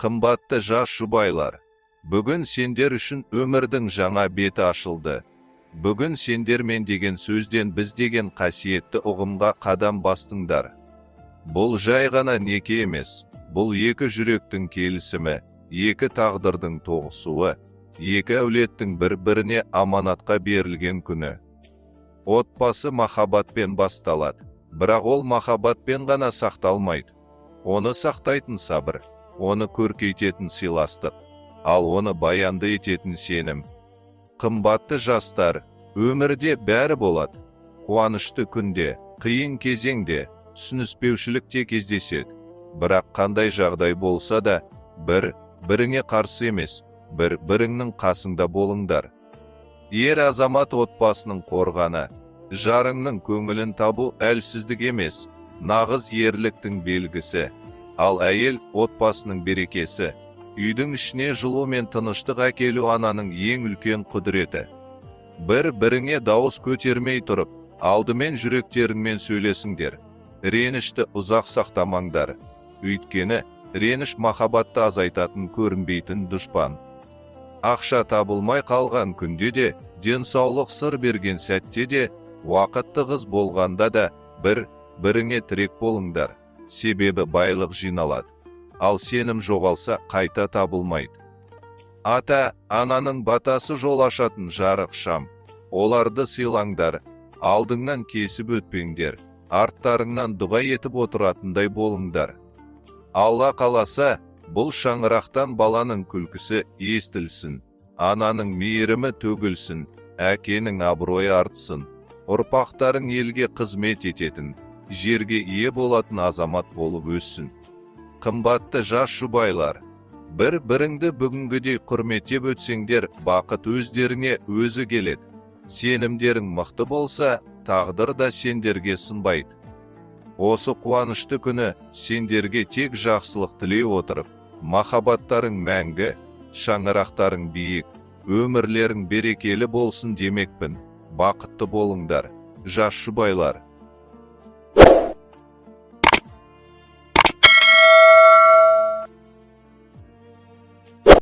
Қымбатты жас жұбайлар, бүгін сендер үшін өмірдің жаңа беті ашылды. Бүгін сендер мен деген сөзден біз деген қасиетті ұғымға қадам бастыңдар. Бұл жай ғана неке емес, бұл екі жүректің келісімі, екі тағдырдың тоғысуы, екі әулеттің бір-біріне аманатқа берілген күні. Отбасы махаббатпен басталады, бірақ ол махаббатпен ғана сақталмайды. Оны сақтайтын сабыр, оны көркейтетін сыйластық, ал оны баянды ететін сенім. Қымбатты жастар, өмірде бәрі болады. Қуанышты күнде, қиын кезеңде, түсініспеушілік те кездеседі. Бірақ қандай жағдай болса да, бір біріңе қарсы емес, бір біріңнің қасыңда болыңдар. Ер азамат отбасының қорғаны, жарыңның көңілін табу әлсіздік емес, нағыз ерліктің белгісі. Ал әйел отбасының берекесі, үйдің ішіне жылу мен тыныштық әкелу ананың ең үлкен құдіреті. Бір біріңе дауыс көтермей тұрып, алдымен жүректеріңмен сөйлесіңдер. Ренішті ұзақ сақтамаңдар. Өйткені реніш махаббатты азайтатын көрінбейтін дұшпан. Ақша табылмай қалған күнде де, денсаулық сыр берген сәтте де, уақыт тығыз болғанда да бір біріңе тірек болыңдар. Себебі байлық жиналады, ал сенім жоғалса, қайта табылмайды. Ата ананың батасы жол ашатын жарық шам. Оларды сыйлаңдар, алдыңнан кесіп өтпеңдер, арттарыңнан дұға етіп отыратындай болыңдар. Алла қаласа, бұл шаңырақтан баланың күлкісі естілсін, ананың мейірімі төгілсін, әкенің абыройы артсын, ұрпақтарың елге қызмет ететін, жерге ие болатын азамат болып өссін. Қымбатты жас жұбайлар, бір біріңді бүгінгідей құрметтеп өтсеңдер, бақыт өздеріңе өзі келеді. Сенімдерің мықты болса, тағдыр да сендерге сынбайды. Осы қуанышты күні сендерге тек жақсылық тілей отырып, махаббаттарың мәңгі, шаңырақтарың биік, өмірлерің берекелі болсын демекпін. Бақытты болыңдар, жас жұбайлар.